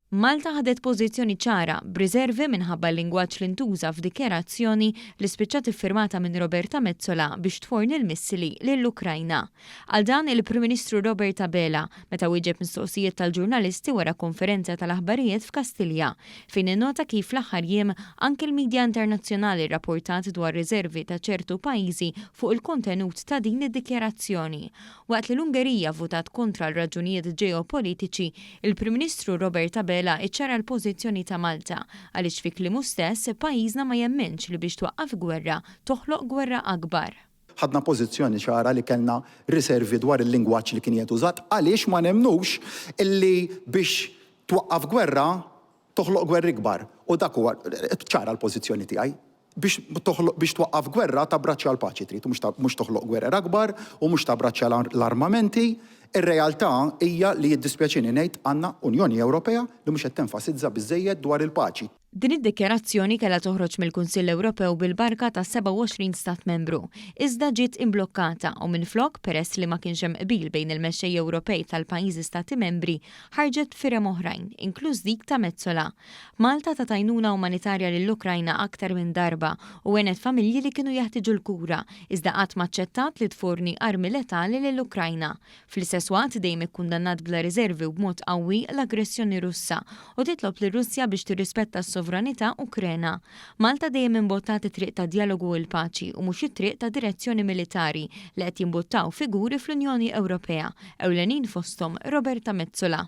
Malta ħadet pożizzjoni ċara, b'riservi minħabba l-lingwaġġ li ntuża f'dikjarazzjoni li spiċċat iffirmata minn Roberta Metsola biex tforni l-missili lill-Ukrajna. Qal dan il-Prim Ministru Robert Abela meta wieġeb mistoqsijiet tal-ġurnalisti wara konferenza tal-aħbarijiet f'Kastilja, fejn innota kif fl-aħħar jiem anke l-midja internazzjonali rrapportat dwar riservi ta' ċertu pajjiżi fuq il-kontenut ta' din id-dikjarazzjoni. Waqt li l-Ungerija vvutat kontra għal raġunijiet ġeopolitiċi, il-Prim Ministru Robert Abela iċċara l-pożizzjoni ta' Malta għaliex fi kliemu stess pajjiżna ma jemminx li biex twaqqaf gwerra toħloq gwerra akbar. Ħadna pożizzjoni ċara li kellna riservi dwar il-lingwaġġ li kien qiegħed użat għaliex ma nemmnux illi biex twaqqaf gwerra toħloq gwerra ikbar. U dak huwa, ċara l-pożizzjoni tiegħi. Biex toħloq, biex twaqqaf gwerra tabbraċċja l-paċi trid, u mhux mhux toħloq gwerer akbar u mhux tabbraċċja l-armamenti. Ir-realtà hija li jiddispjaċini ngħid għandna Unjoni Ewropea li mhux qed tenfasizza biżżejjed dwar il-paċi. Din id-dikjarazzjoni kellha toħroġ mill-Kunsill Ewropew bil-barka ta' 27 stat membru, iżda ġiet imblokkata u minflok, peress li ma kienx hemm qbil bejn il-mexxejja Ewropej tal-pajjiżi stati membri, ħarġet b'firem oħrajn, inkluż dik ta' Metsola. Malta tat għajnuna umanitarja lill-Ukrajna aktar minn darba u għenet familji li kienu jeħtieġu l-kura, iżda qatt ma aċċettat li tforni armi letali lill-Ukrajna. Fl-istess waqt dejjem ikkundannat bla riservi u b'mod qawwi l-aggressjoni Russa u titlob lir-Russja biex tirrispetta s-sovranità Ukrena. Malta dejjem imbottat it-triq tad-djalogu u l-paċi u mhux it-triq ta' direzzjoni militari li qed jimbuttaw figuri fl-Unjoni Ewropea, ewlenin fosthom Roberta Metsola.